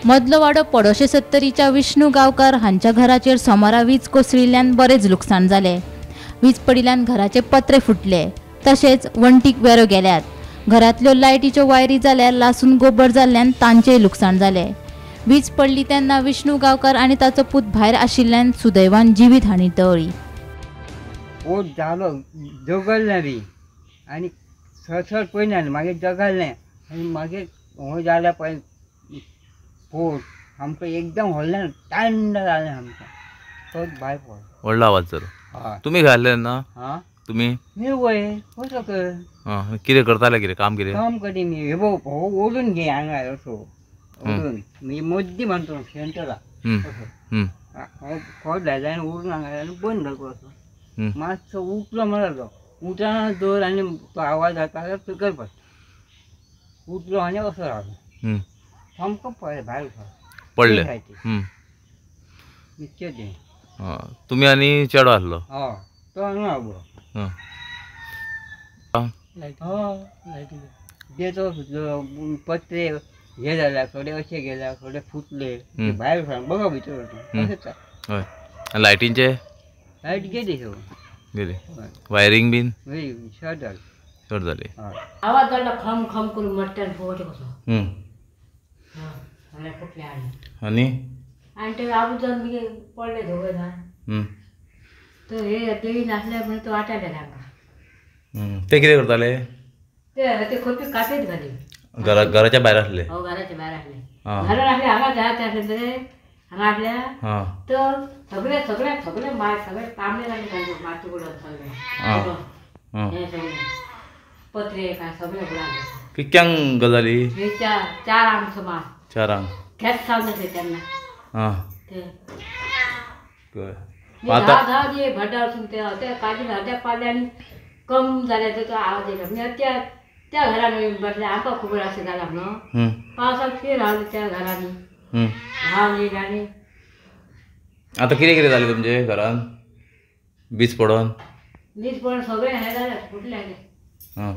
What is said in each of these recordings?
मदलो वाडो पडोशे सत्तरीच्या विष्णू गांवकार हांच्या घराचेर सोमारा वीज कोसळिल्ल्यान बरेच लुकसाण जालें. वीज पडिल्ल्यान घराचे पत्रे फुटले, तशेंच वण्टीक वेरो गेल्यात. घरांतल्यो लायटीच्यो वायरी जाल्यार लासून गोबर जाल्ल्यान तांचेय लुकसाण जालें. वीज पडली तेन्ना विष्णू गांवकार आनी ताचो पूत भायर आशिल्ल्यान सुदैवान जिवीत हानी टळ्ळी. पोट जालो जगल्लें बी आनी सरसर पयलें मागीर जगल्लें आनी मागीर हो जालें पळय पोट सामको एकदम व्हडलें थंड जालें सामकें. तोच भायर पडलो. व्हडलो आवाज जालो. तुमी घातले ना? हां तुमी मी वय कसो कर हां कितें करताले? कितें काम? कितें काम करी मी? हे बघ हो ओडून घे हांगा असो ओडून मी मद्दी बांदतो सेंटरा असो हो खोट घायला आनी ओडून हांगा आनी बंद जालो असो. मातसो उठलो म्हणलो तो उठना दवर आनी तो आवाज जाता जाल्यार सकयल पडटा. उठलो आनी असो रावलो सामको पळय भायर पडले इतकें तें. तुमी आनी चेडो आसलो? हय तो हांगा उबो. हय देतो सुटलो पत्रे हे जाल्या थोडे अशे गेल्या थोडे फुटले भायर सर बघा भितर अशेंच. हय लायटींचे? लायट गेली सगळी गेली. वायरींग बीन शॉर्ट जाली. शॉर्ट जाली. आवाज जालो खम खम करून मट्ट्यान फुगोटे कसो सगळे फुटले. आनी आनी ते आबूज जावन मागीर पडले दोगय जाण. तर हे देवी नासले म्हणून तो वाटायले तांकां. ते कितें करताले? ते खोपी कापीत घाली. घराच्या भायर आसले? हो घराच्या भायर आसले. घरान आसले हांगा जायते आसले मरे हांगा आसल्या तर सगळे सगळे सगळे सगळे तांबडे जाले माती बुडोवन सगळे हे सगळे पत्रे काय सगळे बुडाले. कितक्यांक गजाली? हे चारांक सुमार. चारांक खेत सावन आसले तेन्ना. हां ते धा धा जे भड्डार वचून ते काजी अर्द्या पाडले आनी कम जाले तो आवाज येयलो. म्हणजे त्या त्या घरान येवन बसले. आमकां खबर अशें जालां म्हणून पावसाक थंय रावले त्या घरांनी धांवन येयले. आनी आतां कितें कितें जालें तुमचे घरान वीज पडोन? वीज पडोन सगळें हें जालें फुटलें. हां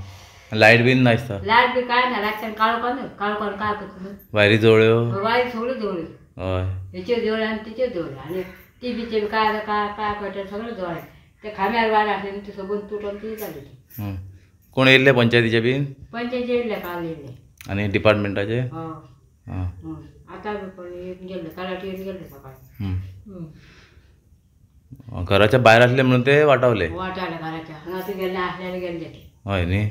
लायट बीन ना दिसता? लायट बी कांय ना. लायट काळो न्हू काळो काळ काय करता? वायरी जवळ्यो? वायरी सगळ्यो जवळ्यो. हय हेच्यो जवळ्यो आनी तिच्यो जवळ्यो आनी ती बिचे बी काय काय काय कळटा सगळें जवळ्यो. ते खांब्यार वायर आसले न्हू ते सोबून तुटोन ती जाली. कोण येयल्ले पंचायतीचे बीन? पंचायतीचे येयल्ले काल येयल्ले. आनी डिपार्टमेंटाचे? हय आतां येवन गेल्ले तलाठी येवन गेल्ले सकाळी. घराच्या भायर आसले म्हणून ते वाटावले? वाटावले घराच्या हांगा ते गेल्ले आसल्यार गेल्ले. हय न्ही.